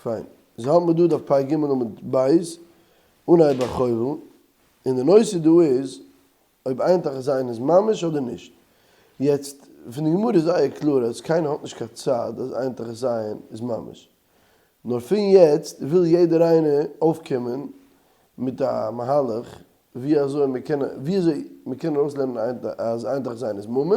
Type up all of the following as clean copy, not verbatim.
פיין. איז האלט מען דא דף פ ג עמוד ב', אנהייב החובל, און די נושא דא איז אויב עין תחת עין איז ממש אדער נישט. יעצט, פון די גמרא איז זייער קלאר אז קיינער האט נישט קיין צד אז עין תחת עין איז ממש. נאר פון יעצט וויל יעדער איינער אויפקומען מיט א מהלך ווי אזוי מען קען ווי אזוי מען קען ארויסלערנען אז עין תחת עין איז ממון.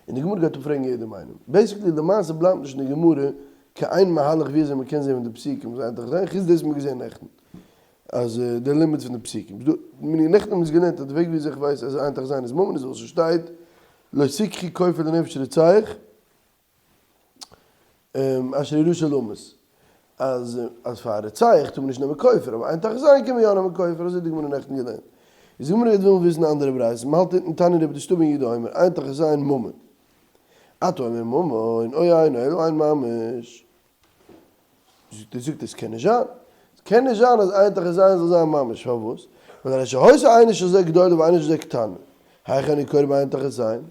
און די גמרא גייט אפפרעגן יעדעם איינעם. basically למעשה בלייבט נישט אין די גמרא קיין איין מהלך ווי אזוי מ'קען זעהן פון די פסוקים וואס איין תחת עין, חוץ דאס וואס מ'האט געזעהן נעכטן אז די לימוד פון די פסוקים. ס'דא, נעכטן האבן אונז געלערנט אז די וועג ווי אזוי איך ווייס אז עין תחת עין איז ממון איז ווייל ס'שטייט לא תקחו כופר לנפש רוצח, אשר הוא רשע להמית, אז אז פאר א רוצח טאר מען נישט נעמען כופר, אבער עין תחת עין קען מען יא נעמען כופר, אזוי האט די גמרא נעכטן געלערנט. איז די גמרא גייט ווילן וויסן א אנדערע ברייתא, מען האלט אונטן תניא רבי דישתא בן יהודה אומר, עין תחת עין ממון. אתה אומר ממון, או אינו אלא עין ממש. זאגט ער זאגט עס קען נישט זיין, עס קען נישט זיין אז עין תחת עין זאל זיין ממש, פארוואס? ווייל הרי שהיתה עינו של זה גדולה ועינו של זה קטנה, היאך אני קורא בעין תחת עין?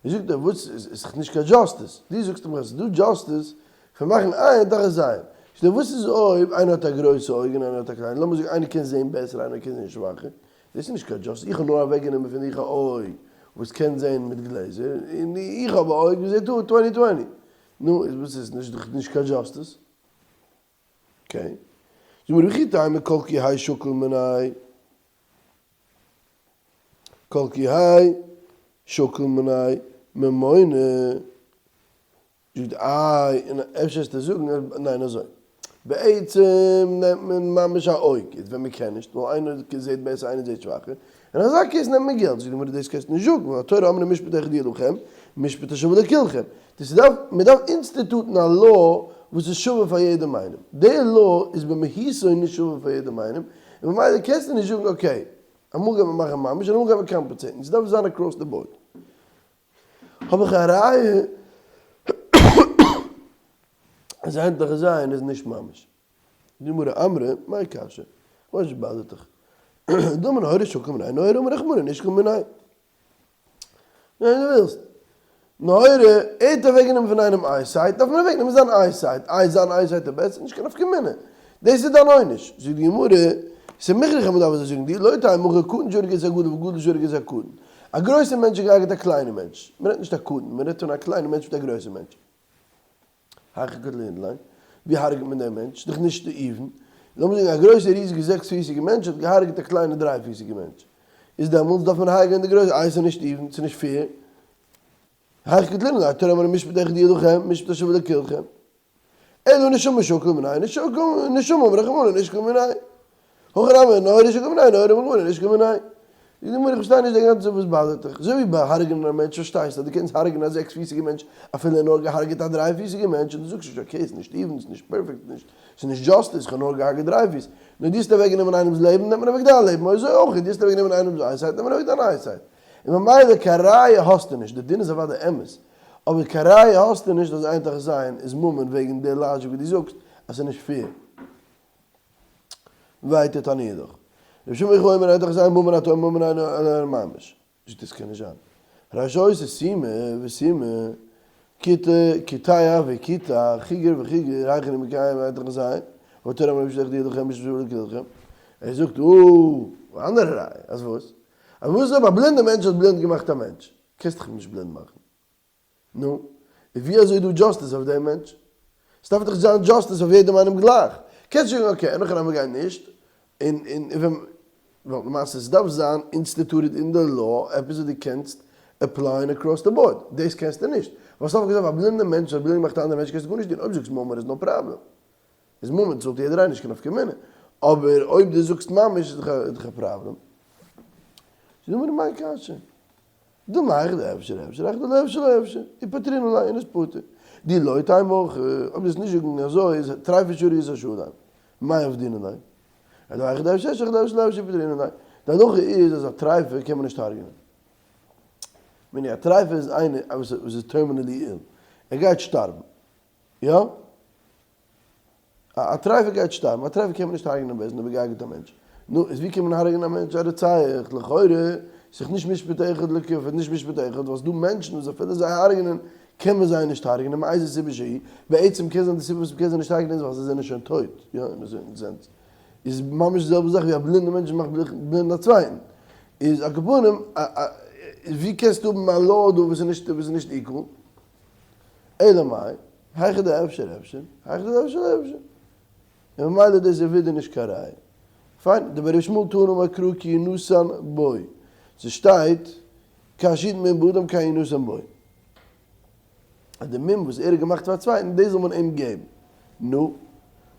זאגט ער וואס איז דאך נישט קיין דזשאסטיס, דו זאגסט דאך אז ס'איז דא דזשאסטיס פון מאכן עין תחת עין, זאגט ער וואס איז אויב איינער האט א גרויסע אויג און איינער האט א קליינע, לאמיר זאגן איינער קען זען בעסער איינער קען זען שוואכער, דאס איז נישט קיין דזשאסטיס, איך האב נאר אוועק גענומען פון דיך א אויג וואס קען זען מיט גלעזער, און איך האב א אויג וואס זעט אן twenty twenty, נו איז וואס איז נישט דאך נישט קיין דזשאסטיס? okay, זאג מיר וכי תימא כל כי האי שקיל מיניה. כל כי האי שקיל מיניה ממונא, זאגט איי, און אפשר וועסטו זאגן אז ניין אזוי, בעצם נעמט מען ממש א אויג, איז ווען מען קען נישט, ווייל איינער זעט בעסער איינער זעט שוואכער, אין אזא case נעמט מען געלט, זאגט די גמרא דאס קענסטו נישט זאגן, ווייל התורה אמרה משפט אחד יהיה לכם, משפט השווה לכולכם, דאס דארף, מען דארף institute ן א law וואס איז שווה פאר יעדעם איינעם, די law איז במהותו נישט שווה פאר יעדעם איינעם, און ממילא קענסטו נישט זאגן okay, אמאל גייט מען מאכן ממש און אמאל גייט מען compensate ן, ס'דארף זיין across the board. האב איך א ראיה אז עין תחת עין איז נישט ממש. די גמרא אמרי, מאי קשיא? וואס באדערט דיך? דאמר נהורא שקיל מיניה נהורא אמר רחמנא נישקיל מיניה. ניין דו ווילסט. נהורא, ער האט אוועקגענומען פון איינעם eyesight, דארף מען אוועקנעמען זיין eyesight, איי זיין eyesight איז בעסער? נישט קיין נפקא מינה. דאס איז דיין עונש. זאגט די גמרא, ס'איז מוכרח אז מ'דארף אזוי זאגן, דאי לא תימא הכי קטן שהרג את הגדול וגדול שהרג את הקטן. א גרויסער מענטש האט געהארגעט א קליינעם מענטש. מ'רעדט נישט א קטן, מ'רעדט פון א קליינער מענטש מיט א גרויסער מענטש. היכי קטלינן ליה, ווי הרג'ט מען דעם מענטש? דאך נישט even. לאמיר זאגן א גרויסע ריזיגע זעקס פיסיגע מענטש האט געהארגעט א קליינע דריי פיסיגע מענטש. איז דעמאלטס דארף מען הרג'ענען די גרויסע, איי ס'איז נישט even, ס'איז נישט fair. היכי קטלינן ליה, התורה אמרה משפט אחד יהיה לכם, משפט השווה לכולכם. אלא נשמה שקיל מיניה, נשמה אמר רחמנא נישקיל מיניה. הכא נמי, נהורא שקיל מיניה, נהורא אמר רחמנא נישקיל מיניה. זאגט די גמרא איך פארשטיי נישט די גאנצע וואס באדערט דיך, אזוי ווי ביי הרג'נען א מענטש פארשטייסטו אז דו קענסט הרג'נען א זעקס פיסיגע מענטש אפילו ער נאר געהארגעט א דריי פיסיגע מענטש און דו זאגסט נישט okay ס'איז נישט even ס'איז נישט פערפעקט ס'איז נישט ס'איז נישט דזשאסטיס כ'האב נאר געהארגעט דריי פיס, נאר דו האסט אוועק גענומען איינעמס לעבן נעמט מען אוועק דיין לעבן אזוי אויך דו האסט אוועק גענומען איינעמס eyesight נעמט מען אוועק דיין eyesight און ממילא קיין ראיה האסטו נישט, די דין איז אוודאי אמת אבער קיין ראיה האסטו נישט אז עין תחת עין איז ממון וועגן די logic וואס דו זאגסט אז ס'איז נישט fair. ווייטער תניא אידך. רבי שמעון בר יוחאי אומר עין תחת עין ממון אתה אומר ממון אינו אלא ממש. זאגט עס קען נישט זיין. הרי שהיתה סומא וסומא, קיטע וקיטע, חיגר וחיגר, היכן הוא מקיים עין תחת עין, והתורה אמרה משפט אחד יהיה לכם משפט שווה לכולכם. ער זאגט אה, אנדערע ראיה, אז וואס? אז וואס אויב א בלינדע מענטש האט בלינד געמאכט א מענטש? קענסט דאך אים נישט בלינד מאכן. נו, און ווי אזוי איז דא דזשאסטיס אויף דעם מענטש? ס'דארף דאך זיין דזשאסטיס אויף יעדעם איינעם גלייך. קענסט נישט זאגן okay, אין הכי נמי גייט נישט, און און ווען, ווייל למעשה ס'דארף זיין instituted אין די law עפעס וואס דו קענסט apply ען across the board, דאס קענסטו נישט. ווייל סוף כל סוף א בלינדע מענטש האט בלינד געמאכט א אנדערע מענטש קענסטו גארנישט טון, אויב זאגסט ממון איז no problem. איז ממון צאלט יעדער איינער נישט קיין נפקא מינה. אבער אויב דו זאגסט ממש איז דאך א פראבלעם. זאגט די גמרא מאי קשיא? דילמא היכא דאפשר אפשר היכא דלא אפשר לא אפשר, ופטרינן ליה און איז פטור. דאי לא תימא הכי, אויב דו וועסט נישט זאגן אזוי איז טריפה שהרג את השלם, מאי עבדינן ליה? אלא היכא דאפשר אפשר היכא דלא אפשר לא אפשר ופטרינן ליה. די הלכה איז אז א טריפה קען מען נישט הרג'נען. meaning א טריפה איז איינער וואס איז terminally ill, ער גייט שטארבן. יא? א טרייפער גייט שטארבן, א טרייפער קען מען נישט הרג'נען בעז ה אויב ער געהארגעט א מענטש. נו, איז ווי קען מען הרג'נען א מענטש? א רוצח, לכאורה איז דאך נישט משפט אחד לכוף, נישט משפט אחד, ווייל ס'דא מענטשן וואס אפילו זיי הרג'נען. קען מען זיי נישט הרג'נען מאיזה סיבה שהיא, בעצם קען זיין די סיבה וואס מ'קען זיי נישט הרג'נען איז ווייל זיי זענען שוין טויט, יא אין א certain sense איז ממש די זעלבע זאך ווי א בלינדע מענטש מאכט בלינד א צווייטן, איז על כל פנים ווי קענסטו האבן א law דא וואס איז נישט וואס איז נישט equal? אלא מאי, היכא דאפשר אפשר, היכא דלא אפשר לא אפשר. און ממילא דאס איז ווידער נישט קיין ראיה. פיין, דבי ר' ישמעאל תנא אמר קרא כי ינתן בו. ס'שטייט כאשר יתן מום באדם כן ינתן בו. אז די מום וואס ער האט געמאכט פאר א צווייטן דאס זאל מען אים געבן. נו,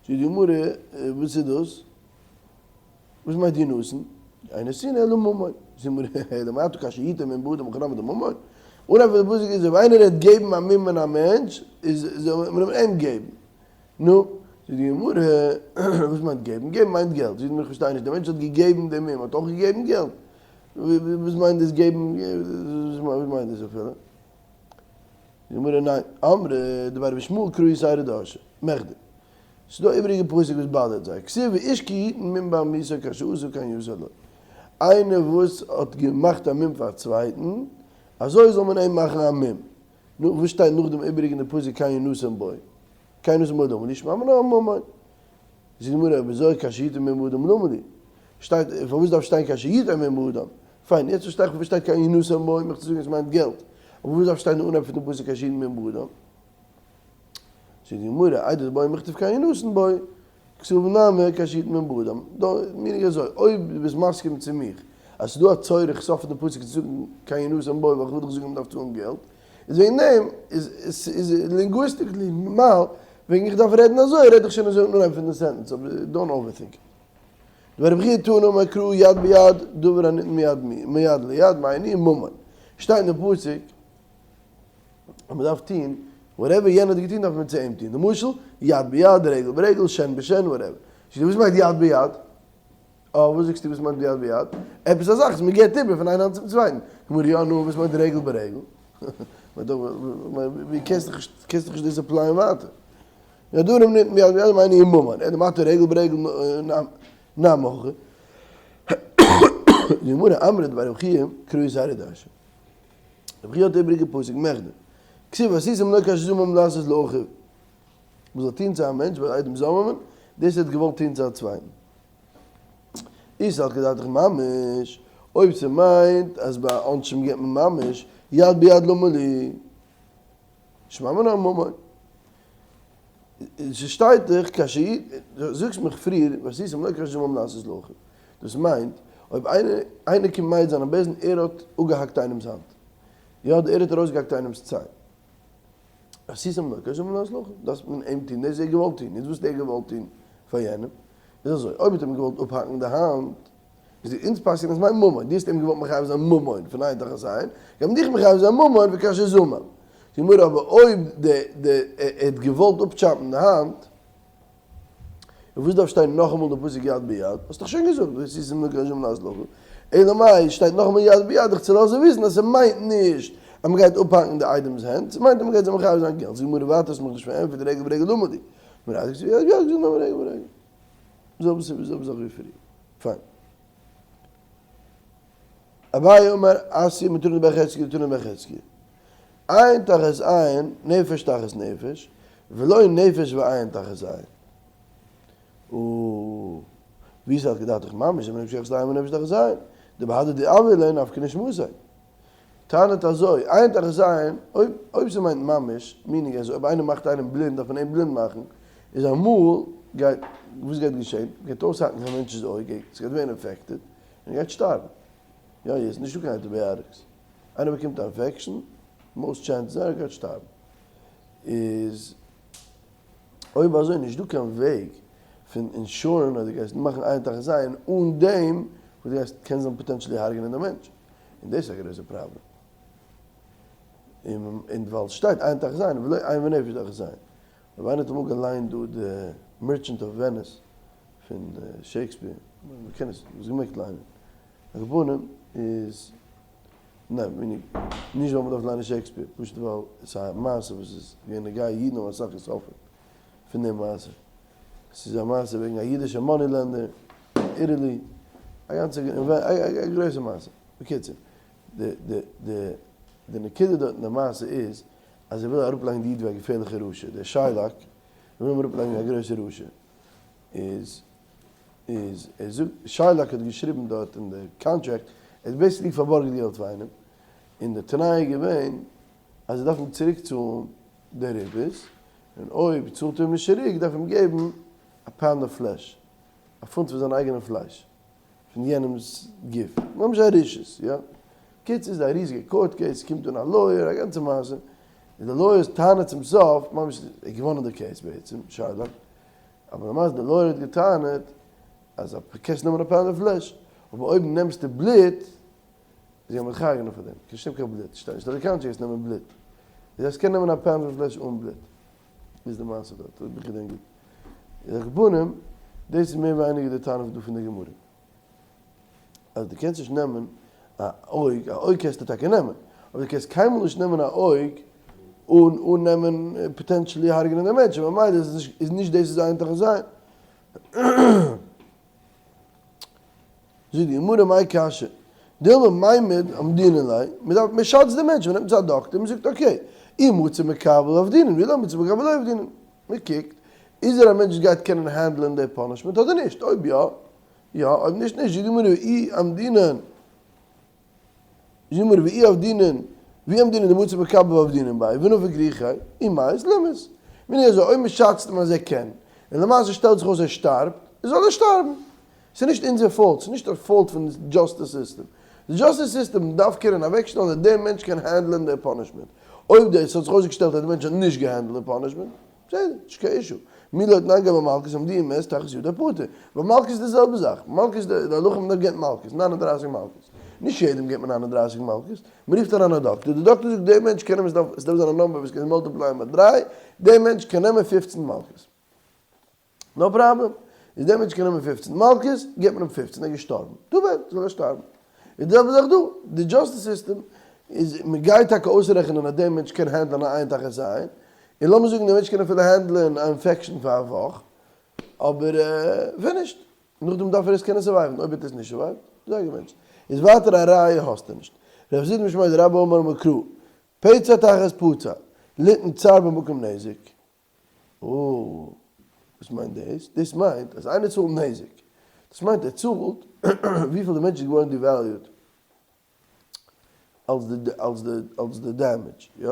זאגט די גמרא, וואס איז דאס? וואס מיינט ינתן? אין נתינה אלא ממון. זאגט די גמרא, אלא מעתה כאשר יתן מום באדם הכי נמי דממון. אנהייב פון די פסוק איז אויב איינער העט געבן א מום אין א מענטש, איז זאל מען אים געבן. נו, זאגט די גמרא, וואס מיינט געבן? געבן מיינט געלט. זאגט די גמרא, איך פארשטיי נישט, דער מענטש האט געגעבן דעם מום, האט אויך געגעבן געלט? וואס מיינט דאס געבן? וואס מיינט דאס אפילו? זאגט די גמרא, ניין, אמרי דבי רבי ישמעאל קרא יתירא דרשי, מכדי. ס'איז דא א איבעריגע פסוק וואס bother ט זיי, כתיב ואיש כי יתן מום בעמיתו כאשר עשה כן יעשה לו. איינער וואס האט געמאכט א מום פאר א צווייטן, אזוי זאל מען אים מאכן א מום. נו, וואס שטייט נאך דעם איבעריגן די פסוק כן ינתן בו? כן ינתן בו למה לי שמע מינה ממון. זאגט די גמרא אויב אזוי כאשר יתן מום באדם למה לי? שטייט פארוואס דארף שטיין כאשר יתן מום באדם? פיין, יעצט פארשטיי איך פארוואס שטייט כן ינתן בו, מיך צו זאגן עס מיינט געלט. אבער וואס דארף שטיין די אנהייב פון די פסוק כאשר יתן מום באדם? זאגט די גמרא איידי דבעי מיכתב כן ינתן בו, כתב נמי כאשר יתן מום באדם, דא meaning אזוי, אויב דו ביסט מסכים צו מיך אז ס'איז דא א צורך סוף פון די פסוק צו זאגן כן ינתן בו ווייל כ'וויל דאך זאגן אז מ'דארף צאלן געלט, איז וועגן דעם איז איז linguistically נארמאל, וועגן איך דארף רעדן אזוי רעד איך שוין אזוי אנהייב פון די sentence, אבער don't overthink it. דבי רבי חייא תנא אמר קרא יד ביד דבר הניתן מיד מיד ליד מאי ניהו ממון, שטייט אין די פסוק אז מ'דארף טון whatever יענער האט געטון דארף מען צו אים טון, למשל יד ביד, רגל ברגל, שן בשן, whatever. זאגט ער וואס מיינט יד ביד? אה וואס זאגסטו וואס מיינט יד ביד? עפעס א זאך וואס מ'געבט איבער פון איין האנט צום צווייטן. גמרא יא נו וואס מיינט רגל ברגל? ווי קענסט דאך נישט קענסט דאך נישט דאס apply ען ווייטער. יא דברים ניתן מיד ביד מאי ניהו ממון, אלא מעתה רגל ברגל נמי הכי. די גמרא אמרי דבי רבי חייא קרא יתירא דרשי. רבי חייא האט איבריגע פסוק מכדי. כתיב ועשיתם לו כאשר זמם לעשות לאחיו. מען זאל טון צו א מענטש ביי עדים זוממין, דאס ער האט געוואלט טון צו א צווייטן. אי סלקא דעתך ממש, אויב ס'מיינט אז ביי עונשים געבט מען ממש, יד ביד למה לי? שמע מינה ממון. ס'שטייט דאך כאשר י, זאגסט מיך פריער ועשיתם לו כאשר זמם לעשות לאחיו. דאס מיינט, אויב איינער איינער קומט מעיד זיין א בית דין ער האט אפגעהאקט איינעמס האנט, יא אדער ער האט ארויסגעהאקט איינעמס ציין, עשיתם לו כאשר זמם לעשות לאחיו, דארף מען אים טון דאס וואס ער האט געוואלט טון, נישט וואס ער האט געוואלט טון פאר יענעם. איז אזוי, אויב האט ער אים געוואלט אפהאקן די האנט, איז די אונז פסק'ענען אז מיין ממון, דו האסט אים געוואלט מחייב זיין ממון פון עין תחת עין, גייט מען דיך מחייב זיין ממון וכאשר זמם. די גמרא אבער אויב די די ער האט געוואלט אפטשאפן די האנט, און וואס דארף שטיין נאכאמאל די פסוק יד ביד, האסט דאך שוין געזאגט ועשיתם לו כאשר זמם לעשות לאחיו, אלא מאי שטייט נאכאמאל יד ביד דיך צו לאזן וויסן אז ס'מיינט נישט אז מ'גייט אפהאקן די איידעמ'ס הענט, ס'מיינט אז מ'גייט זיי מחייב זיין געלט, זאגט די גמרא ווייטער האסט מיך נישט פארענטפערט רגל ברגל למה לי, גמרא זאגט יד ביד זאגט נאר רגל ברגל. זעלבע סיבה זעלבע זאך ווי פריער. פיין. אביי אמר אתיא מתנא דבי חזקיה לתנא דבי חזקיה. עין תחת עין נפש תחת נפש ולא נפש ועין תחת עין. ואי סלקא דעתך ממש זעמיר נישט שייך לעין ונפש תחת עין. דבהדי דעויא ליה נפקא נשמתיה. טענה'ט אזוי, עין תחת עין, אויב אויב ס'מיינט ממש, meaning אז אויב איינער מאכט איינעם בלינד דארף מען אים בלינד מאכן, איז אמאל גייט, וואס גייט געשען? מ'גייט אויסהאקן א מענטש'ס אויג, ס'גייט ווערן infected, און ער גייט שטארבן. יא יא, ס'איז נישטא קיין antibiotics. איינער באקומט א infection, most chances are ער גייט שטארבן. איז אויב אזוי נישטא קיין וועג פון ensure ן אז דו גייסט מאכן עין תחת עין אן דעם וואס דו גייסט קען זיין potentially הרג'נען די מענטש. און דאס איז א גרויסע פראבלעם. און ווייל עס שטייט עין תחת עין ולא עין ונפש תחת עין. אויב איינער האט אמאל געליינט דא די Merchant of Venice פון שעיקספיר, מען קען עס, מען האט עס געמעגט ליינען. על כל פנים איז, ניין, נישט ווייל מען דארף ליינען שעיקספיר, פשוט ווייל עס איז א מעשה וואס איז געווען נוגע אידן האבן אסאך גע suffer ט פון די מעשה. ס'איז א מעשה וועגן א אידישע money lender אין Italy, א גאנצע א גרויסע מעשה. בקיצור, די די די די נקודה דארט אין די מעשה איז. אז ער וויל אראפלייגן די איד ווי א געפערליכע רשע, דער שיילאק וויל אים אראפלייגן ווי א גרויסע רשע, איז איז ער זאגט, שיילאק האט געשריבן דארט אין די קאנטראקט, ער האט basically פארבארגט געלט פאר איינעם, און די תנאי איז געווען אז ער דארף אים צוריק צאלן די ריבית, און אויב צאלט ער אים נישט צוריק דארף אים געבן א pound of flesh, א פונט פון זיין אייגענע פלייש, פון יענעמ'ס גוף, ממש א רשעות, יא. קיצור ס'איז א ריזיגע court case, ס'קומט אן א לויער, א גאנצע מעשה, און די לויערס טענה'ט צום סוף, ממש ער האט געוואנען די case בעצם, שיילאק, אבער למעשה די לויער האט געטענה'ט אז א קענסט נעמען א pound of flesh, אבער אויב נעמסטו בלוט, איז גייט מען דיך הרג'נען פאר דעם, קענסט נישט נעמען קיין בלוט, שטייט נישט אז די קאנטרי קענסט נעמען בלוט, איז אז קען נעמען א pound of flesh אן בלוט, איז די מעשה דארט, אויב איך געדענק גוט. איז על כל פנים, דאס איז מער ווייניגער די טענה דא פון די גמרא. אז דו קענסט נישט נעמען א אויג, א אויג קענסטו טאקע נעמען, אבער דו קענסט קיינמאל נישט נעמען א אויג אן אן נעמען potentially הרג'נען די מענטש, און ממילא איז נישט איז נישט דאס איז עין תחת עין. זאגט די גמרא מאי קשיא, דילמא מימד אמדינן ליה, מען דארף מען שאצט די מענטש, מען נעמט צו א דאקטער, מען זאגט okay, אי מצי מקבל עבדינן, ואי לא מצי מקבל לא עבדינן, מען קוקט, איז ער א מענטש וואס גייט קענען handle ען די punishment אדער נישט, אויב יא, יא, אויב נישט נישט, זאגט די גמרא אי אמדינן, זאגט די גמרא ואי עבדינן, ואי אמדינן דמצי מקבל עבדינן ביה, ונפיק רוחיה, אי מית לימות. מיינט אזוי, אויב מען שאצט אים אז ער קען, און למעשה שטעלט זיך אויס ער שטארבט, זאל ער שטארבן. ס'איז נישט אונזער fault, ס'איז נישט א fault פון די justice system. די justice system דארף קענען אוועקשטעלן אז דער מענטש קען handle ען די punishment. אויב דער ס'האט זיך אויסגעשטעלט אז דער מענטש האט נישט גע handle ט די punishment, בסדר, נישט קיין issue. מי לא תנן גבי מלקות אמדינן מת תחת ידו פטור. ביי מלקות איז די זעלבע זאך. מלקות די הלכה מען דארף געבן מלקות, 39 מלקות. נישט יעדעם געבט מען 39 מלקות. מען רופט אריין א דאקטער, די דאקטער זאגט דער מענטש קען נעמען, עס דארף זיין א number וואס קען multiply ען ביי דריי, דער מענטש קען נעמען 15 מלקות. no problem. איז דער מענטש קען נעמען 15 מלקות, געבט מען אים 15, ער איז געשטארבן. too bad, זאל ער שטארבן. איז די זעלבע זאך דא, די justice system איז, מען גייט טאקע אויסרעכענען אז דער מענטש קען handle ען א עין תחת עין, און לאמיר זאגן דער מענטש קען אפילו handle ען א infection פאר א וואך, אבער finished. נאכדעם דארף ער עס קענען survive ן, אויב ער האט עס נישט survive ט, זיי געבענטשט. איז ווייטער א ראיה האסטו נישט. רב זיד משמיה דרבה אמר מקרא, פצע תחת פצע, ליתן צער במקום נזק. או, וואס מיינט דאס? דאס מיינט אז איינער צאלט נזק. דאס מיינט ער צאלט וויפיל די מענטש איז געווארן devalued אלס די אלס די אלס די damage, יא?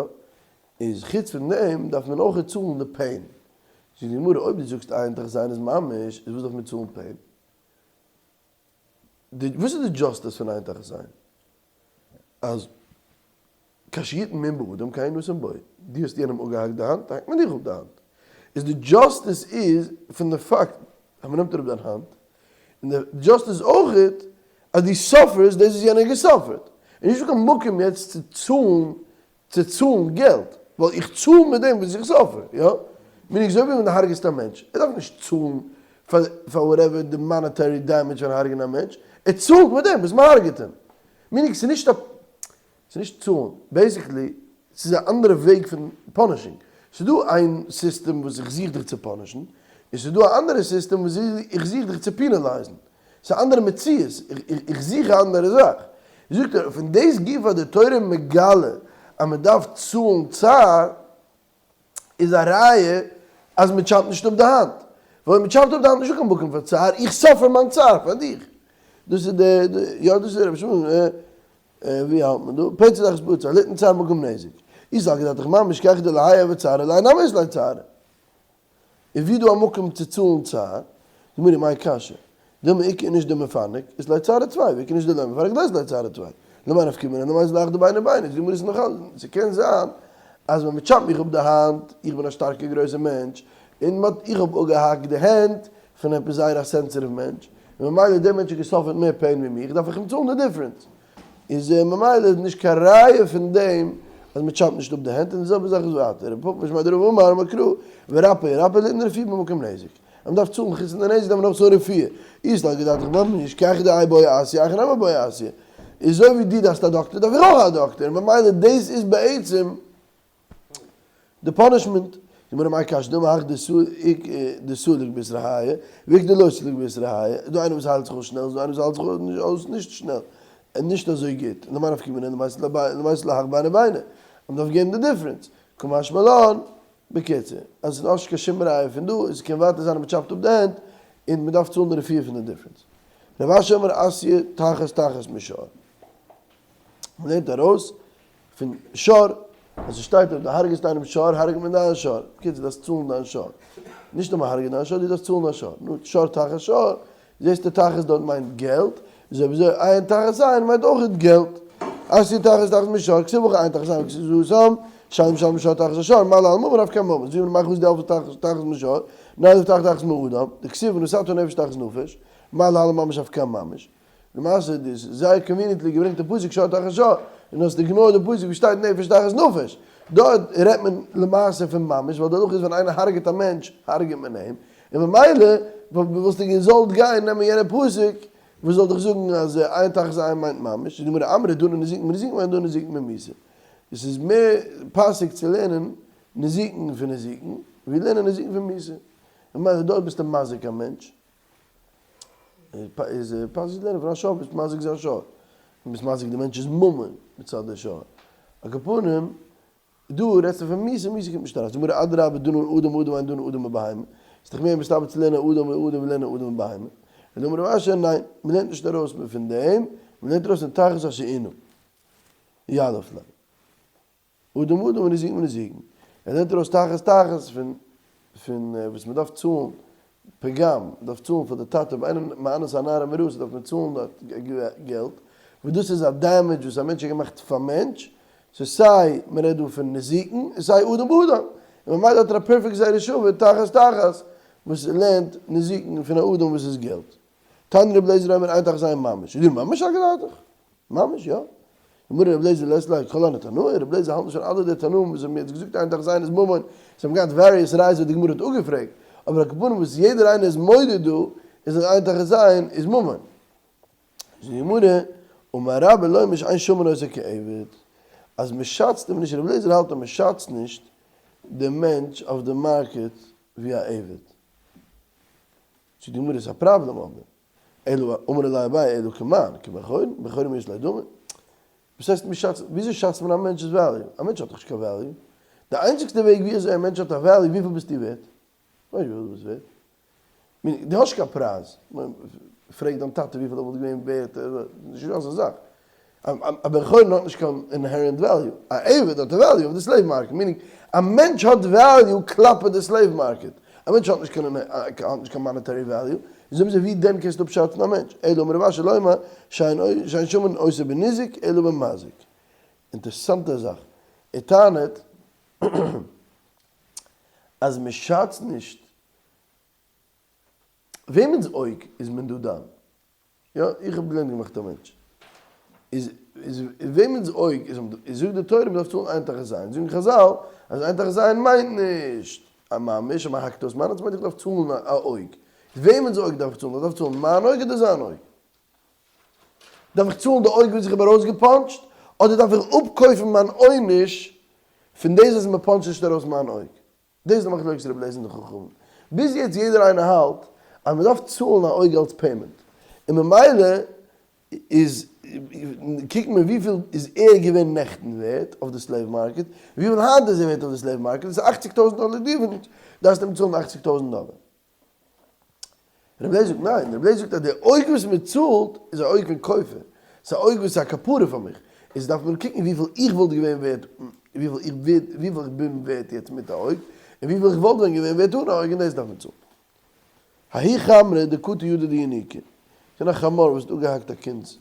איז חוץ פון דעם דארף מען אויך צאלן די pain. זאגט די גמרא אויב דו זאגסט עין תחת עין איז ממש, איז וואס דארף מען צאלן pain? די וואס איז די justice פון עין תחת עין? אז כאשר יתן מום באדם כן ינתן בו, דו האסט יענעם אפגעהאקט די האנט, האקט מען דיך אפ די האנט. איז די justice איז פון די פאקט אז מען נעמט אראפ דיין האנט, און די justice אויכעט אז דו suffer סט דאס וואס יענער האט גע suffer ט. איז נישטא קיין מקום יעצט צו צאלן צו צאלן געלט, ווייל איך צאל מיט דעם וואס איך suffer, יא? meaning אזוי ווי ווען דו הרג'סט א מענטש, ער דארף נישט צאלן פאר פאר whatever די monetary damage פון הרג'נען א מענטש, ער צאלט מיט דעם וואס מען הרג'ט אים. meaning ס'איז נישט א ס'איז נישט צאלן, basically ס'איז א אנדערע וועג פון punishing, ס'איז דא איין סיסטעם וואס איך זוך דיך צו punish ן, און ס'איז דא א אנדערע סיסטעם וואס איך זוך דיך צו penalize ן, ס'איז א אנדערע מציאות, איך זוך א אנדערע זאך. זאגט ער, פון דאס גופא האט די תורה מגלה אז מ'דארף צאלן צער, איז א ראיה אז מען chop ט נישט אפ די האנט, ווייל אויב מען chop ט אפ די האנט נישטא קיין מקום פאר צער, איך suffer מיין צער פאר דיך. דאס איז די, יא דאס איז רבי שמעון, ווי האלט מען דא? פצע תחת פצע, ליתן צער במקום נזק. אי סלקא דעתך ממש כי היכי דלהאי הוי צערא להאי נמי אית ליה צערא. און ווי דא א מקום צו צאלן צער? גמרא מאי קשיא? דילמא איכא איניש דמפנק, אית ליה צערא טפי, ואיכא איניש דלא מפנק לית ליה צערא טפי. למאי נפקא מינה דמייתי להך דביני ביני, די גמרא איז נאך אלץ, ס'קען זיין אז ווען מ'טשאפט מיך אפ די האנט, איך בין א שטארקע גרויסע מענטש, און מ'האט איך האב אפגעהאקט די הענט פון עפעס זייער א sensitive מענטש, און ממילא דער מענטש האט גע suffer ט מער pain ווי מיך, דארף איך אים צאלן די difference. איז ממילא איז נישט קיין ראיה פון דעם אז מ'טשאפט נישט אפ די הענט, און די זעלבע זאך איז ווייטער, רב פפא משמיה דרבא אמר מקרא, ורפא ירפא ליתן רפואה במקום נזק. אז מ'דארף צאלן חוץ פון די נזק דארף מען אויך צאלן רפואה. אי סלקא דעתך ממש כי היכי דהאי בעי עשיה הכי נמי בעי עשיה. איז אזוי ווי דו דארפסט א דאקטער דארף איך אויך א דאקטער, און ממילא דאס איז בעצם די punishment. גמרא מאי קשיא דילמא הך דסליק באתרא האי והך דלא סליק באתרא האי, איז דא איינער וואס היילט זיך אויס שנעל איז דא איינער וואס היילט זיך אויס נישט שנעל און נישט אזוי גוט, למאי נפקא מינה למאי להך ביני ביני, אז מ'דארף געבן די difference. קא משמע לן, בקיצור, אז עס איז נאכנישט קיין שום ראיה פון דא, עס קען ווייטער זיין אז מען טשאפט אפ די הענט, און מען דארף צאלן די רפואה פון די difference. רב אשי אמר אתיא תחת תחת משור. מען לערנט ארויס פון שור, אז עס שטייט אויב דו הרג'סט איינעם שור, הרג'ט מען דיין שור. בקיצור, דו דארפסט צאלן דיין שור. נישט נאר מען הרג'ט דיין שור, דו דארפסט צאלן דיין שור. נו, שור תחת שור, זעסטו תחת דארט מיינט געלט, איז אויב אזוי עין תחת עין מיינט אויך געלט. אתיא תחת תחת משור, כתיב הכא עין תחת עין כתיב התם, שאין משלמין שור תחת השור, מה להלן ממון אף כאן ממון, זו מאחוז דאלפא תחת תחת משור, נילף תחת תחת מאדם, דכתיב ונתתה נפש תחת נפש, מה להלן ממש אף כאן ממש. למעשה דאס איז זייער conveniently געברענגט די פסוק שור תחת שור, און האסט ignored די פסוק ווי שטייט נפש תחת נפש. דארט רעדט מען למעשה פון ממש, ווייל די הלכה איז ווען איינער הרג'עט א מענטש הרג'עט מען אים, און ממילא וואלסטו געזאלט גיין נעמען יענע פסוק וואס זאל דיך זאגן אז עין תחת עין מיינט ממש, איז די גמרא אמרי דנין נזיקין מנזיקין ואין דנין נזיקין ממיתה. עס איז מער פאסיג צו לערנען נזיקין פון נזיקין ווי לערנען נזיקין פון מיתה. ממילא דארט ביסטו מזיק א מענטש. איז פאסיג צו לערנען פון א שור ביסט מזיק זיין שור. און ביסט מזיק די מענטש'ס ממון מצד די שור. על כל פנים, דא רעדסטו פון מיתה, מיתה קומט נישט אריין. זאגט די גמרא אדרבה דנין אדם אדם אין דנין אדם מבהמה. איז דאך מער מסתבר צו לערנען אדם אדם ווי לערנען אדם מבהמה. אלא אמר רב אשי ניין, מ'לערנט נישט ארויס פון דעם, מ'לערנט ארויס פון תחת אשר ענה. יליף ליה. אדם אדם ונזיקין מנזיקין. ער לערנט ארויס תחת תחת פון פון וואס מען דארף צאלן פגם, מען דארף צאלן פאר די טאטע, אויב איינער מאנס א נערה מאורסה דארף מען צאלן דארט געלט, וואס דאס איז א damage וואס א מענטש האט געמאכט פאר מענטש, סאו סיי מען רעדט דא פון נזיקין און סיי אדם באדם, און ממילא האט ער א פערפעקט גזירה שווה תחת תחת וואס לערנט נזיקין פון א אדם וואס איז געלט. תניא רבי אליעזר אומר עין תחת עין ממש, איז דא ממש א גליידעך? ממש יא. אמר רבי אליעזר לית ליה ככל הני תנאי, רבי אליעזר האלט נישט פון אלע די תנאים וואס האבן יעצט געזאגט עין תחת עין איז ממון, זיי האבן געהאט various ראיות וואס די גמרא האט אפגעפרעגט, אבער על כל פנים וואס יעדער איינער איז מודה דא איז אז עין תחת עין איז ממון. זאגט די גמרא, אמר רבה לומר שאין שמין אותו כעבד, אז מען שאצט אים נישט, רבי אליעזר האלט אז מען שאצט נישט דעם מענטש אויף די market ווי א עבד. זאגט די גמרא איז א פראבלעם אבער, אלא אמר ליה אביי אלא כמאן, כבן חורין, בן חורין יש ליה דמי. וואס הייסט מ'שאצט, וויאזוי שאצט מען א מענטש'ס value? א מענטש האט דאך נישט קיין value. די איינציגסטע וועג וויאזוי א מענטש האט א value, וויפיל ביסטו ווערט? כ'ווייס נישט וויפיל דו ביסט ווערט. מיין, דו האסט נישט קיין פרייז. פרעג דיין טאטע וויפיל ער וואלט געווען ווערט, נישטא אזא זאך. א בן חורין האט נישט קיין inherent value. א עבד האט א value אויף די slave market, meaning א מענטש האט value כלפי די slave market. א מענטש האט נישט קיין האט נישט קיין monetary value. איז אויב אזוי ווי דען קענסטו אפשאצן א מענטש? אלא אמר רב אשי לומר שאין שמין אותו בניזק אלא במזיק. אינטערסאנטע זאך. ער טענה'ט אז מען שאצט נישט וועמענס אויג איז מען דא דן. יא, איך האב בלינד געמאכט א מענטש. איז איז וועמענס אויג איז איז זאגט די תורה מ'דארף צאלן עין תחת עין. זאגן חזל אז עין תחת עין מיינט נישט א ממש אז מ'האקט אויס מיין אויג, ס'מיינט איך דארף צאלן א אויג. וועמענס אויג דארף איך צאלן? איך דארף צאלן מיין אויג אדער זיין אויג? דארף איך צאלן די אויג וואס איך האב ארויסגעפאנטשט, אדער דארף איך אפקויפן מיין עונש פון דאס אז מ'פאנטשט נישט ארויס מיין אויג? דאס איז די מחלוקת רבי אליעזר און די חכמים. ביז יעצט יעדער איינער האלט אז מען דארף צאלן א אויג אלס payment, און ממילא איז קוקט מען וויפיל איז ער געווען נעכטן ווערט אויף די slave market, וויפיל היינט איז ער ווערט אויף די slave market, דאס איז אכציג טויזנט דאלער difference, דארפסטו אים צאלן אכציג טויזנט דאלער. רבי אליעזר זאגט ניין, רבי אליעזר זאגט אז די אויג וואס מען צאלט איז א אויג פון כופר, ס'איז א אויג וואס איז א כפרה פאר מיך, איז דארף מען קוקן וויפיל איך וואלט געווען ווערט, וויפיל איך וויפיל איך בין ווערט יעצט מיט א אויג, און וויפיל איך וואלט ווען געווען ווערט אן א אויג און דאס דארף מען צאלן. ההוא חמרא דקטע ידא דינוקא, געווען א חמור וואס האט אפגעהאקט א קינד'ס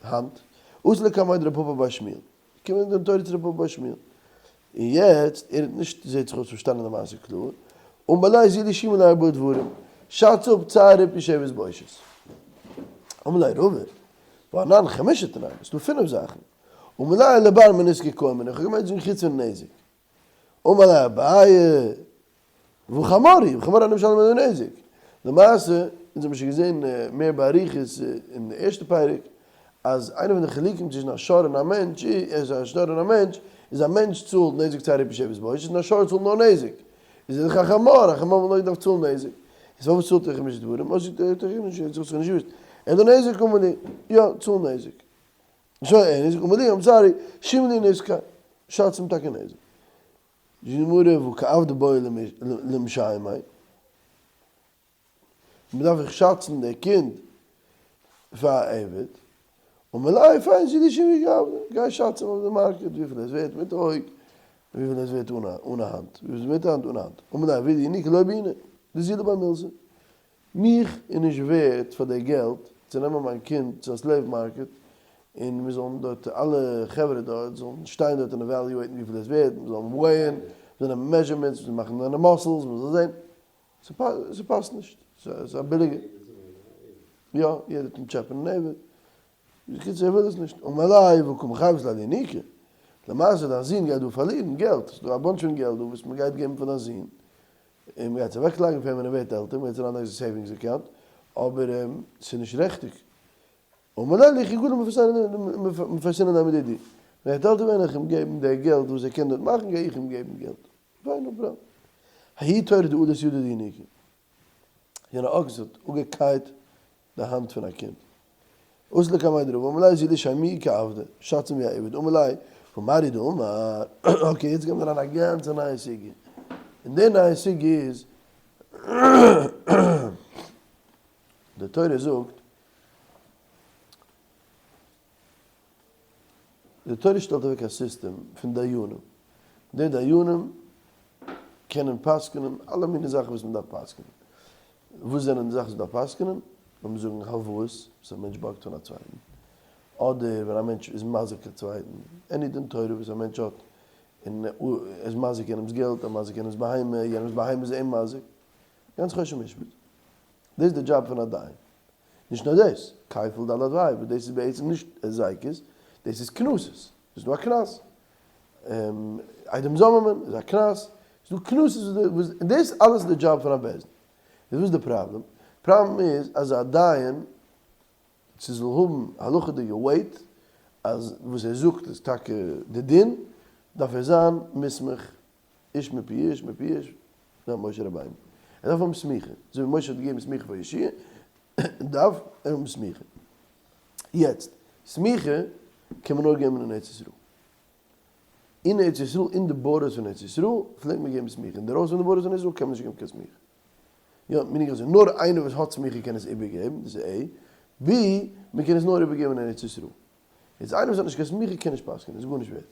האנט, אתא לקמיה דרב פפא בר שמואל, געקומען דין תורה צו רב פפא בר שמואל, און יעצט, ער האט נישט זעהט זיך אויס פארשטאנען די מעשה קלאר, אמר ליה זיל שומא לי ארבעה דברים, שאץ אפ צער ריפוי שבת בושת. אמר ליה רבא, והא אנן חמשה תנן, ס'איז דא פינף זאכן, אמר ליה לבר מנזקא קאמינא, איך האב געמיינט זאגן חוץ פון נזק. אמר ליה אביי, והא חמור הוא, חמור אינו משלם אלא נזק. למעשה, אונז האבן שוין געזען מער באריכות אין די ערשטע פרק, אז איינע פון די חילוקים צווישן א שור און א מענטש איז, א שור און א מענטש, איז א מענטש צאלט נזק צער ריפוי שבת בושת און א שור צאלט נאר נזק. איז ער דאך א חמור, א חמור וואלט נאר געדארפט צאלן נזק. איז פארוואס צאלט ער חמשה דברים? אוי זאגט ער, האט ער נישט געוואוסט. אלא נזק אמר ליה, יא, צאל נזק. שוין, נזק אמר ליה, I'm sorry, שומא לי נזקא, שאץ אים טאקע נזק. זאגט די גמרא והא כעבדא בעי למשיימיה, מען דארף זיך שאצן די קינד פאר א עבד, אמר ליה פיין זיל שיימיה כעבדא, גיי שאץ אים אויף די market וויפיל ער איז ווערט מיט אויג, וויפיל ער איז ווערט אן א האנט, וויפיל איז מיט א האנט אן א האנט, אמר ליה עבידא ינוקא לא בעינא, דזילא ביה מילתא, מיך איז נישט ווערט פאר די געלט צו נעמען מיין קינד צו א slave market און מיר זאלן דארט אלע חברה דארט זאלן שטיין דארט און evaluate ן וויפיל עס ווערט, מיר זאלן weigh ען, מיר זאלן נעמען measurements, מיר זאלן מאכן זיינע muscles, מיר זאלן זען. ס'פאסט נישט. ס'איז א ביליגע. יא, יעדער טוט טשעפען אן עבד. בקיצור ער וויל עס נישט. אמר ליה והא קא מחייבת ליה לינוקא. למעשה דיין זון גייט דא פארלירן געלט. ס'איז דא א bunch פון געלט דא וואס מ'גייט געבן פאר דיין זון. און מ'גייט עס אוועקלייגן פאר אים ווען ער ווערט עלטער, מ'גייט עס אריינלייגן אין savings account. אבער ס'איז נישט ריכטיג. אמר ליה לכי גלי מפרסינן ליה מדידי. ווען ער וועט עלטער ווערן וועל איך אים געבן די געלט וואס ער קען דארט מאכן גיי איך אים געבן געלט. פיין no problem. ההוא תורא דאנס ידא דינוקא. יענע אקס האט אפגעקייט די האנט פון א קינד. אתא לקמיה דרבא אמר ליה זיל שיימיה כעבדא, שאץ אים ווי א עבד, אמר ליה, והא מר הוא דאמר, okay יעצט גיימיר אריין א גאנצע נייע סוגיא, און די נייע סוגיא איז, די תורה זאגט, די תורה שטעלט אוועק א סיסטעם פון דיינים, די דיינים קענען פסק'נען אלע מיני זאכן וואס מען דארף פסק'נען, וואס זענען די זאכן וואס מען דארף פסק'נען? לאמיר זאגן הלוואות וואס א מענטש בארגט פון א צווייטן, אדער ווען א מענטש איז מזיק א צווייטן, any דין תורה וואס א מענטש האט און ער איז מזיק יענעמ'ס געלט, ער מזיק יענעמ'ס בהמה, יענעמ'ס בהמה איז אים מזיק, גאנץ חושן משפט. דאס איז די דזשאב פון א דיין. נישט נאר דאס, כפל ד' וה', וואס דאס איז בעצם נישט הזיקות, דאס איז קנסות, דאס איז דא א קנס. עדים זוממין איז א קנס, ס'איז דא קנסות וואס, און דאס אלעס איז די דזשאב פון א בית דין. איז וואס איז די פראבלעם? פראבלעם איז אז א דיין צו זאל האבן הלכה'דיגע weight אז וואס ער זאגט איז טאקע די דין, דארף ער זיין מוסמך איש מפי איש מפי איש, זאגט משה רבינו, ער דארף האבן סמיכה, אזוי ווי משה האט געגעבן סמיכה פאר יהושע, דארף ער האבן סמיכה. יעצט, סמיכה קען מען נאר געבן אין ארץ ישראל. אין ארץ ישראל, אין די borders פון ארץ ישראל, פלעגט מען געבן סמיכה, אינדערויסן פון די borders פון ארץ ישראל קען מען נישט געבן קיין סמיכה. יא, meaning אזוי, נאר איינער וואס האט סמיכה קען עס איבערגעבן, דאס איז A. B, מען קען עס נאר איבערגעבן אין ארץ ישראל. יעצט איינער וואס האט נישט קיין סמיכה קען נישט פסק'ענען, איז גארנישט ווערט.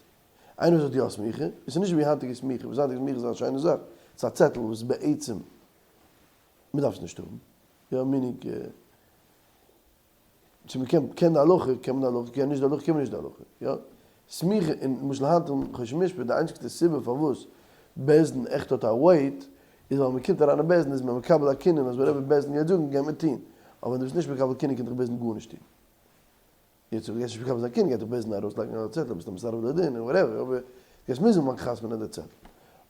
איינער וואס האט יא סמיכה, עס איז נישט ווי היינטיגע סמיכה, וואס היינטיגע סמיכה איז א שיינע זאך, עס איז א צעטל וואס בעצם מען דארף עס נישט האבן, יא meaning צו מען קען קען די הלכה קען מען די הלכה, קען נישט די הלכה קען מען נישט די הלכה, יא סמיכה און למשל היינט אין חושן משפט די איינציגסטע סיבה פארוואס בית דין עכט האט א weight איז ווייל מען קומט אריין אין בית דין איז מען מקבל א קנין אז whatever בית דין גייט זאגן גייט מען טון, אבער ווען דו ביסט נישט מקבל קנין קען דיך בית דין גארנישט טון. יעצט אויב דו גייסט נישט מקבל זיין קנין גייט דיך בית דין ארויסלייגן א צעטל ביסט א מסרב לדין און whatever אבער גייסט מוזן מאכן חתמ'נען די צעטל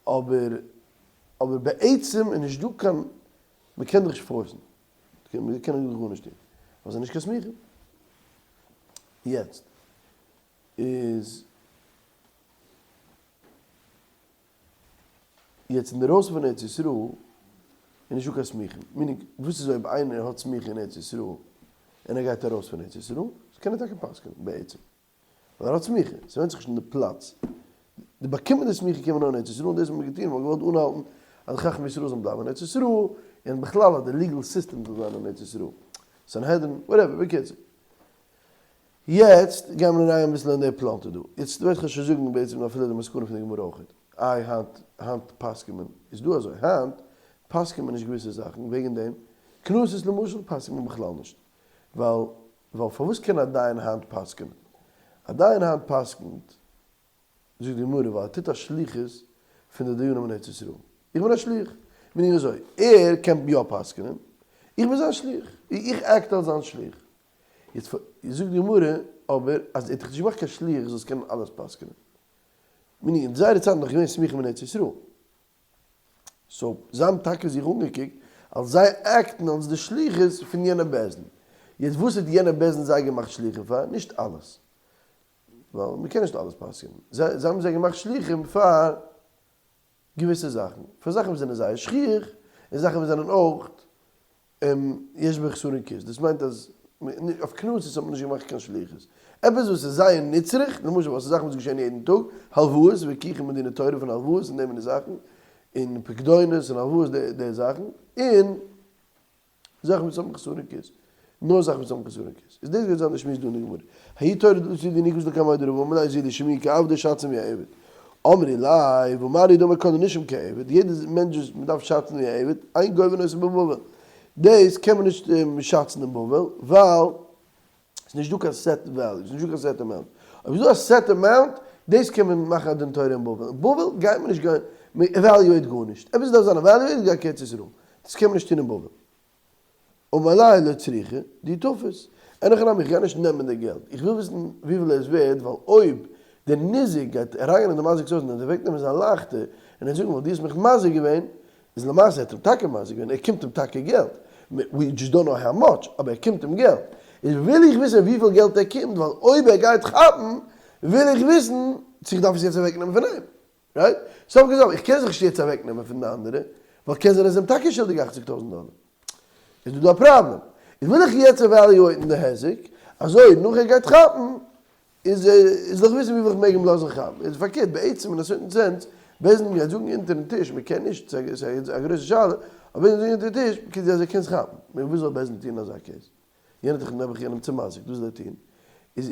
אבער אבער בעצם איז נישט דא קיין מען קען דיך נישט force ן מען קען דיך גארנישט טון ווייל ס'איז נישט קיין סמיכה יעצט איז יעצט אינדערויסן פון ארץ ישראל איז נישטא קיין סמיכה, meaning וואס איז אויב איינער האט סמיכה אין ארץ ישראל און ער גייט ארויס פון ארץ ישראל, קען ער טאקע פסק'נען בעצם, ווייל ער האט סמיכה, ס'ווענדט זיך נישט אין די פלאץ, די באקומען די סמיכה קען מען נאר אין ארץ ישראל, און דאס האט מען געטון, מ'האט געוואלט אנהאלטן אז די חכמי ישראל זאלן בלייבן אין ארץ ישראל, און בכלל אז די legal system זאל זיין אין ארץ ישראל, סנהדרין, whatever, בקיצור. יעצט גייען מיר אריין אביסל אין די פלאנטער דא. יעצט וועל איך שוין זאגן בעצם אפילו די מסקנא פון די גמרא אויכעט. איי היינט היינט פסק'נט מען, איז דא אזוי, היינט פסק'נט מען נישט געוויסע זאכן וועגן דעם, קנסות למשל פסק'נט מען בכלל נישט. ווייל ווייל פארוואס קען א דיין היינט פסק'נען? א דיין היינט פסק'נט זאגט די גמרא ווייל ער טוט א שליחות פון די דיינים אין ארץ ישראל. איך בין א שליח. בין איך אזוי, ער קען יא פסק'נען, איך בין זיין שליח, איך act אלס זיין שליח. יעצט זאגט די גמרא אבער אז ער האט דיך נישט געמאכט קיין שליח זאלסט קענען אלעס פסק'נען. meaning אין זייערע צייטן איז נאך געווען סמיכה אין ארץ ישראל. so זיי האבן טאקע זיך אנגעקוקט אלס זיי act ן אלס די שליחות פון יענע בית דין. יעצט וואס האט יענע בית דין זיי געמאכט שליחים פאר? נישט אלעס. ווייל מ'קען נישט אלעס פסק'נען. זיי האבן זיי געמאכט שליחים פאר געוויסע זאכן. פאר זאכן וואס זענען זייער שכיח, און זאכן וואס זענען אויך יש בו חסרון כיס. דאס מיינט אז. אויף קנסות האט מען נישט געמאכט קיין שליחות. עפעס וואס איז זייער נצרך, למשל וואס איז זאכן וואס געשען יעדן טאג, הלוואות, וויכוחים מיט דיני תורה פון הלוואות און די מיני זאכן, און פקדונות און הלוואות די זאכן, און זאכן וואס האבן חסרון כיס, נאר זאכן וואס האבן חסרון כיס. איז דאס גייט זיין די שמועס דא אין די גמרא. ההיא תורא דאתא לינוקא לקמיה דרבא אמר ליה זיל שמעוה כעבדא שאצן ווי א עבד. אמרי ליה והא מר הוא דאמר כל הנישום כעבד, יעדע מענטש וואס מען דארף שאצן ווי א עבד, אין גובין אותו בבבל. דאס קען מען נישט שאצן אין בבל, ווייל ס'איז נישט דא קיין set value, ס'איז נישט דא קיין set amount. אויב איז דא א set amount, דאס קען מען מאכן א דין תורה אין בבל. אין בבל גייט מען נישט גיין, מען evaluate גארנישט. עפעס דארף זיין evaluated גייט קיין ארץ ישראל. דאס קען מען נישט טון אין בבל. אמר ליה לא צריכא, דאי תפס. אין הכי נמי, איך גיי נישט נעמען די געלט. איך וויל וויסן וויפיל ער איז ווערד, ווייל אויב דער ניזק גייט אריינגיין אין די מזיק'ס הויז און ער וועט אוועקנעמען זיין לייכטער, און ער וועט זאגן ווייל דו האסט מיך מזיק געווען, איז למעשה ער האט אים טאקע מזיק געווען, ער קומט אים טאקע געלט, we just don't know how much, אבער ער קומט אים געלט, איז וויל איך וויסן וויפיל געלט ער קומט, ווייל אויב ער גייט כאפן, וויל איך וויסן צו איך דארף עס יעצט אוועק נעמען פון אים, right? סוף כל סוף, איך קען זיך נישט יעצט אוועק נעמען פון די אנדערע, ווייל קען זיין ער איז אים טאקע שולדיג אכציג טויזנט דאלער, איז דא דא א פראבלעם, איז וויל איך יעצט evaluate ן די היזק, אזוי נאך ער גייט כאפן, איז איז דאך וויסן וויפיל איך מעג אים לאזן כאפן, איז פארקערט בעצם אין א certain sense, בית דין גייט זאגן אונטערן טיש מען קען נישט, ס'איז א גרויסע שאלה, אבער בית דין זאגט אונטערן טיש, כאילו אז ער קען עס כאפן, נו וואס זאל בית דין טון אין אזא case? יענער האט דאך נעבעך יענעם צומזיק'ט, וואס זאל ער טון? איז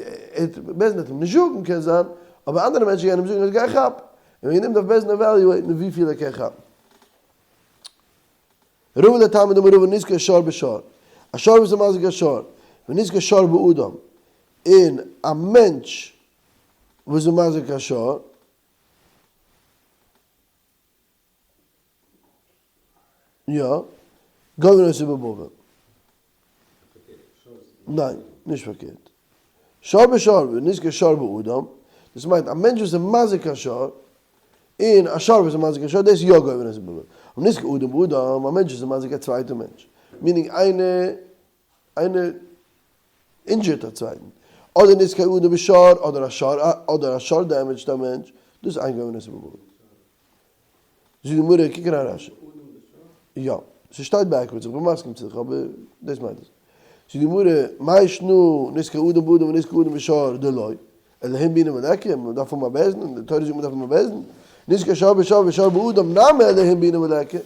בית דין וועט אים נישט זאגן קען זיין, אבער אנדערע מענטשן גייען אים זאגן אז גיי כאפ, און וועגן דעם דארף בית דין evaluate ן וויפיל ער קען כאפן. רבא לטעמיה דאמר רבא נזקו שור בשור, א שור וואס איז מזיק א שור, ונזקו שור באדם, און א מענטש וואס איז מזיק א שור, יא, גובין אותו בבבל. ניין, נישט פארקערט. שור בשור ונזקו שור באדם, דאס מיינט א מענטש וואס איז מזיק א שור, און א שור וואס איז מזיק א שור, דאס איז יא גובין אותו בבבל. ונזקו אדם באדם, א מענטש וואס איז מזיק א צווייטע מענטש, meaning איינער איינער injured א צווייטן, אדער נזקו אדם בשור, אדער א שור אדער א שור damage ט א מענטש, דאס איז אין גובין אותו בבבל. זאגט די גמרא, קוק אריין רשי. יא, ס'שטייט backwards, איך בין מסכים צו דיך, אבער דאס מיינט עס. זאגט די גמרא, מאי שנא נזקי אדם באדם ונזקי אדם בשור דלא, אלהים בעינן וליכא, מען דארף האבן א בית דין, די תורה זאגט מען דארף האבן א בית דין, נזקי שור בשור ושור באדם נמי אלהים בעינן וליכא,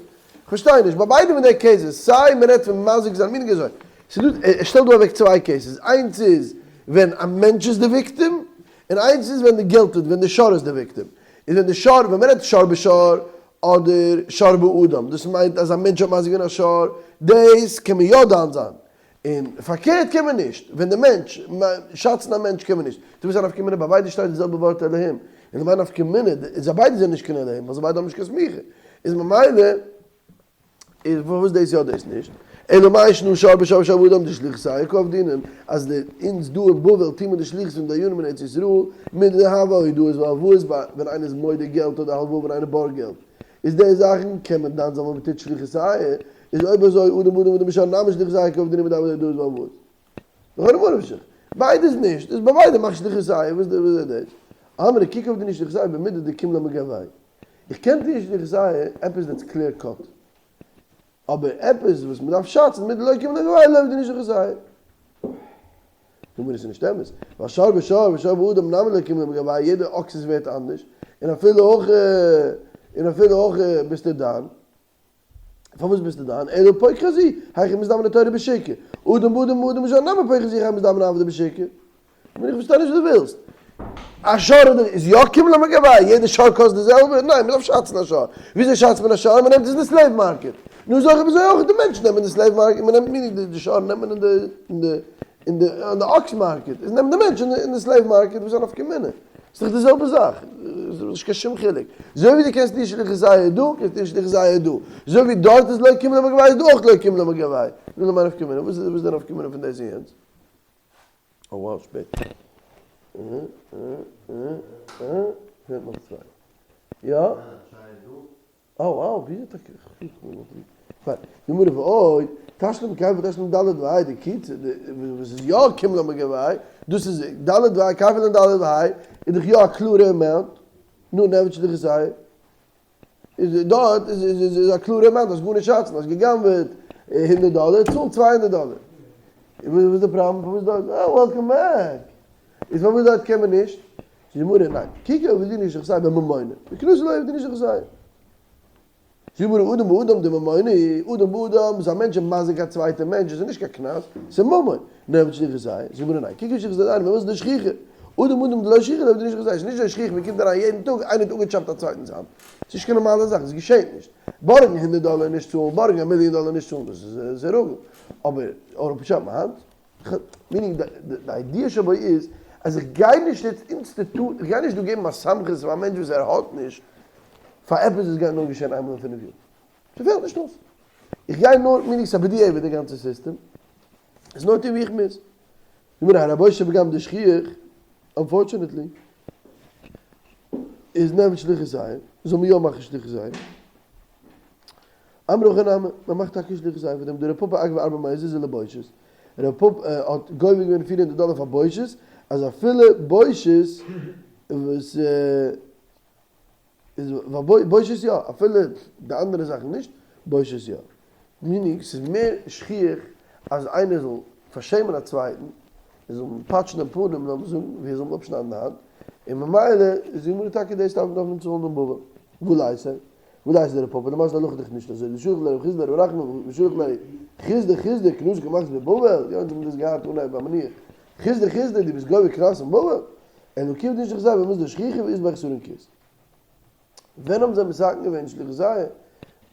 כ'פארשטיי נישט, ביי ביידע פון די cases, סיי מען רעדט פון מזיק זיין meaning אזוי, ס'דא, ער שטעלט דא אוועק צוויי cases, איינס איז ווען א מענטש איז די victim, און איינס איז ווען די געלט איז, ווען די שור איז די victim, איז ווען די שור, ווען מען רעדט שור בשור, אדער שור באדם, דאס מיינט אז א מענטש האט מזיק געווען א שור, דאס קען מען יא דן זיין, און פארקערט קען מען נישט, ווען די מענטש, שאצן א מענטש קען מען נישט, דו ביסט א נפקא מינה, ביי ביידע שטייט די זעלבע ווארט אלהים, און למאי נפקא מינה, זיי ביידע זענען נישט קיין אלהים, ווייל זיי ביידע האבן נישט קיין סמיכה, איז ממילא איז פארוואס דאס יא דאס נישט, אלא מאי שנא שור בשור ושור באדם דשליחותייהו קא עבדינן, אז די אונז דא אין בבל טוהן מיר די שליחות פון דיינים אין ארץ ישראל, מיט די הוה הודאות והלוואות ביי ווען איינער איז מודה געלט אדער הלוואה ווען איינער בארגט געלט, איז די זאכן קען מען דן זיין ווען מ'טוט שליחותייהו, איז אויב אזוי אדם באדם ואדם בשור נמי שליחותייהו קא עבדינן מידי הודאות והלוואות. לכאורה ממה נפשך. ביידע איז נישט, איז ביי ביידע מאך שליחותייהו, וואס איז דאס? אמרי כי קא עבדינן שליחותייהו במידי דקים לה מגויה. איך קען טון שליחותייהו עפעס that's clear cut. אבער עפעס וואס מ'דארף שאצן מידי דלא קים ליה מגויה לא עבדינן שליחותייהו. נו דאס איז נישט אמת, ווייל שור בשור ושור באדם נמי לא קים ליה מגויה יעדע אקס איז ווערט אנדערש, און אפילו אויך און אפילו אויך ביסטו דן. פארוואס ביסטו דן? אלא פוק חזי, היכי מזדמנא תורא בשוקא. אדם באדם ואדם בשור נמי פוק חזי היכי מזדמנא עבדא בשוקא. כ'מיין איך פארשטיי נישט וואס דו ווילסט. א שור איז יא קים ליה מגויה? יעדע שור קאסט די זעלבע? ניין, מ'דארף שאצן א שור. וויאזוי שאצט מען א שור? מ'נעמט עס אין די slave market. נו איז אויך אזוי אויך די מענטשן נעמען די slave market, מ'נעמט meaning די שור נעמט מען אין די אין די אין די אין די ox market, איז נעמען די מענטשן אין די slave market, וואס איז א נפקא מינה? ס'איז דאך די זעלבע זאך, ס'איז נישט קיין שום חילוק. אזוי ווי דו קענסט נישט שליחותייהו דא, קענסטו נישט שליחותייהו דא. אזוי ווי דארט איז לא קים ליה מגויה איז דא אויך לא קים ליה מגויה. נו למאי נפקא מינה? וואס איז די נפקא מינה פון דאס און יענץ? Oh wow, שפעט. פעלט נאך צוויי. יא? Oh wow, ווי איז טאקע? פיין. גמרא ועוד, תשלום כפל תשלום ד' וה' די קיצור, וואס איז יא קים ליה מגויה, דאס איז ד' וה' כפל און ד' וה' איז דאך יא א קלארע amount, נו נעבעך שליחותייהו. איז דארט איז איז איז א קלארע amount, האסט גארנישט שאצן, האסט גע'גנב'עט הונדערט דאלער, צאל 200 דאלער. וואס איז די פראבלעם? פארוואס דארט? אה, וועלקאם בעק! איז פארוואס דארט קען מען נישט? זאגט די גמרא, ניין, ככר עבדינהו שליחותייהו בממונא, בקנסא לא עבדינהו שליחותייהו. זאגט די גמרא, אדם באדם דממונא, אדם באדם איז א מענטש איז מזיק א צווייטע מענטש, עס איז נישט קיין קנס, עס איז ממון, נעביד שליחותייהו. זאגט די גמרא, ניין, ככר שליחותייהו במילתא דשכיחא, אדם באדם דלא שכיחא לא עבדינהו שליחותייהו, עס איז נישט אזוי שכיח, מען קומט אריין יעדן טאג, איינער האט אפגעטשאפט א צווייטנס האנט, עס איז נישט קיין נארמאלע זאך, עס געשעט נישט. בארגן הונדערט דאלער און נישט צאלן, בארגן א מיליאן דאלער און נישט צאלן, דאס איז רגיל. אבער אפטשאפן א האנט? meaning די idea שבו איז אז איך גיי נישט יעצט institute, איך גיי נישט דא געבן א סמכות פאר א מענטש וואס ער האט נישט, פאר עפעס וואס גייט נאר געשען איינמאל אין פינף יאר. ס'פעלט נישט אויס. איך גיי נאר, meaning ס'איז א בדיעבד די גאנצע סיסטעם, עס נאר טון ווי איך מוז. גמרא הרי בושת פגם דשכיח, unfortunately, איז נעביד שליחותייהו, זאל מען יא מאכן שליחותייהו. אמרי הכי נמי, מען מאכט טאקע שליחותייהו פאר דעם דרב פפא אגבה ארבע מאות זוזי לבושת, רב פפא האט גובה געווען 400 דאלער פאר בושת, אז אפילו בושת וואס איז ווייל בושת יא, אפילו די אנדערע זאכן נישט, בושת יא. meaning ס'איז מער שכיח אז איינער זאל פארשעמען א צווייטן, ער זאל אים פאטשן אין פנים לאמיר זאגן, ווי ער זאל אים אפשניידן די האנט, און ממילא איז די גמרא טאקע דאס דארף מען צאלן אין בבל. והא ליתיה? והא ליתיה דרב פפא, למעשה די הלכה איז דאך נישט אזוי, דשלח ליה רב חסדא לרב נחמן ושלח ליה חסדא חסדא קנסא קא מחית בבבל, יא אונז האבן דאס געהאט אנהייב ביי מניח, חסדא חסדא דו ביסט גובה קנס אין בבל? אלא כיון דשליחותייהו במילתא דשכיחא ואית ביה חסרון כיס. ווען האבן זיי מתקן געווען שליחותייהו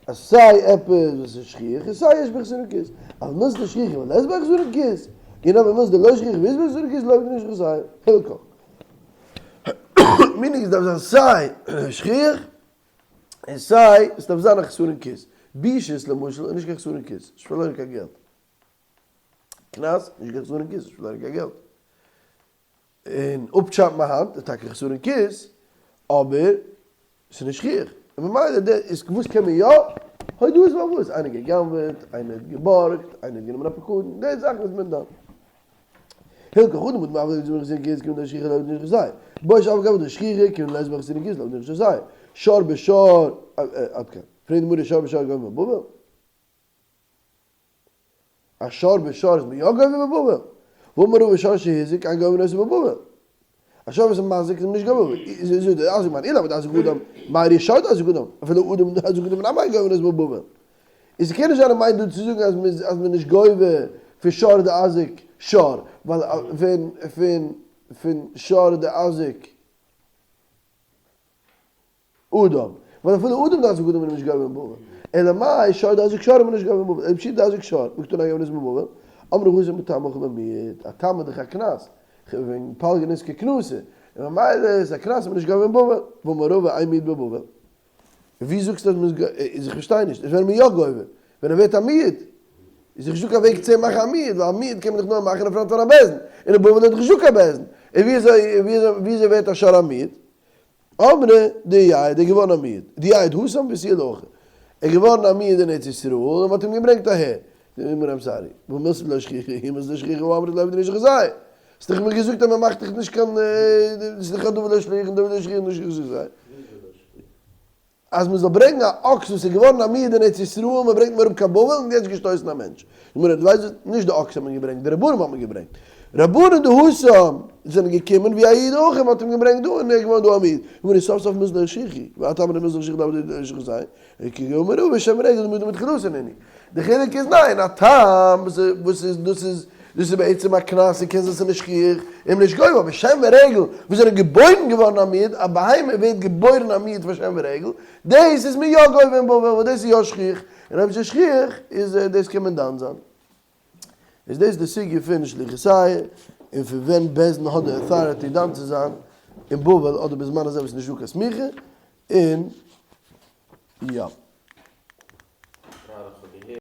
אז סיי עפעס וואס איז שכיח און סיי יש ביה חסרון כיס, אבל מילתא דשכיחא ולית ביה חסרון כיס, און אבער מילתא דלא שכיחא ואית ביה חסרון כיס לא עבדינהו שליחותייהו הילכך. meaning עס דארף זיין סיי שכיח און סיי עס דארף זיין א חסרון כיס. בושות למשל איז נישט קיין חסרון כיס, נישט פארלוירן קיין געלט. קנס, נישט קיין חסרון כיס, נישט פארלוירן קיין געלט. און אפטשאפן א האנט איז טאקע חסרון כיס, אבער ס'איז נישט שכיח. און ממילא די איז וואס קען מען יא? הודאות וערבות, איינער גע'גנב'עט, איינער האט געבארגט, איינער האט גענומען א פקדון, די זאכן איז מען דן. הילכך אדם באדם אף על גב דאית ביה חסרון כיס כיון דשכיחא לא עבדינהו שליחותייהו. בושת אף על גב דשכיחא כיון דלית ביה חסרון כיס לא עבדינהו שליחותייהו. שור בשור, עד כאן. פרעגט די גמרא שור בשור גובה בבבל? א שור בשור איז מען יא גובה בבבל? והאמר רבא שור שהזיק אין גובין אותו בבבל. א שור וואס איז מזיק איז מען נישט גובה בבבל. איז איז דאזיק מאן אילא דאזיק אדם, מאי איריא שור דאזיק אדם, אפילו אדם דאזיק אדם נמי אין גובין אותו בבבל. איז קען נישט זיין ער מיינט דא צו זאגן אז מ'איז אז מ'איז נישט גובה פון שור דאזיק שור, ווייל פון פון פון שור דאזיק אדם, ווייל אפילו אדם דאזיק אדם איז נישט גובה אין בבל, אלא מאי שור דאזיק שור איז מען נישט גובה אין בבל, אלא פשיטא דאזיק שור, וקתני גובין אותו בבבל, אמרי התם בתם הכא במועד, א תם איז דאך א קנס, וועגן פלגא נזקא קנסא, און ממילא איז א קנס איז מען נישט גובה אין בבל, והאמר רבא אין מועד בבבל. ווי זאגסטו אז מ'איז איז איך פארשטיי נישט, איז ווען מ'איז יא גובה, ווען ער ווערט א מועד, איז דאך נישטא קיין וועג צו מאכן א מועד, ווייל א מועד קען מען דאך נאר מאכן אין front פון א בית דין, און אין בבל איז דאך נישטא קיין בית דין, און ווי אזוי ווי אזוי ווי אזוי ווערט א שור א מועד? אמרי דאייעד איז געווארן א מועד, דאייעד התם ואתיוה להכא, ער איז געווארן א מועד אין ארץ ישראל און מ'האט אים געברענגט אהער, זאגט די גמרא I'm sorry, והא מילתא דלא שכיחא היא מילתא דשכיחא הא אמרת לא עבדינהו שליחותייהו, האסט דאך מיר געזאגט אז מ'מאכט דאך נישט קיין, ס'איז דאך א דבר לא שכיח און דבר לא שכיח נישט שליחותייהו. אז מען זאל ברענגן א אקס וואס איז געווארן א מועד אין ארץ ישראל, מען ברענגט אים אראפ קיין בבל און יעצט געשטויסן א מענטש. גמרא, דו ווייסט וואס, נישט די אקס האט מען געברענגט, די רבנים האט מען געברענגט. רבנן דהתם זענען געקומען ווי א איד אויך און מען האט אים געברענגט דא און ער איז געווארן דא א מועד. גמרא, סוף סוף מוז דער שכי, ואת אמרת מוז דער שכי דארף דער שכי זיין, כדאמר רבא שן ורגל דמודם מתחילתן נינהו. די חילוק איז ניין, א תם וואס איז דאס איז דאס איז בעצם א קנס און קען זיין ס'איז נישט שכיח און נישט גובה, אבער שן ורגל וואס זענען געבוירן געווארן א מועד, א בהמה ווערט געבוירן א מועד פאר שן ורגל, דאס איז מען יא גובה אין בבל ווייל דאס איז יא שכיח, און אויב ס'איז שכיח איז דאס קען מען דן זיין. איז דאס די סוגיא פון שליחותייהו און פון ווען בית דין האט די authority דן צו זיין אין בבל אדער בזמן הזה וואס איז נישטא קיין סמיכה, און יא.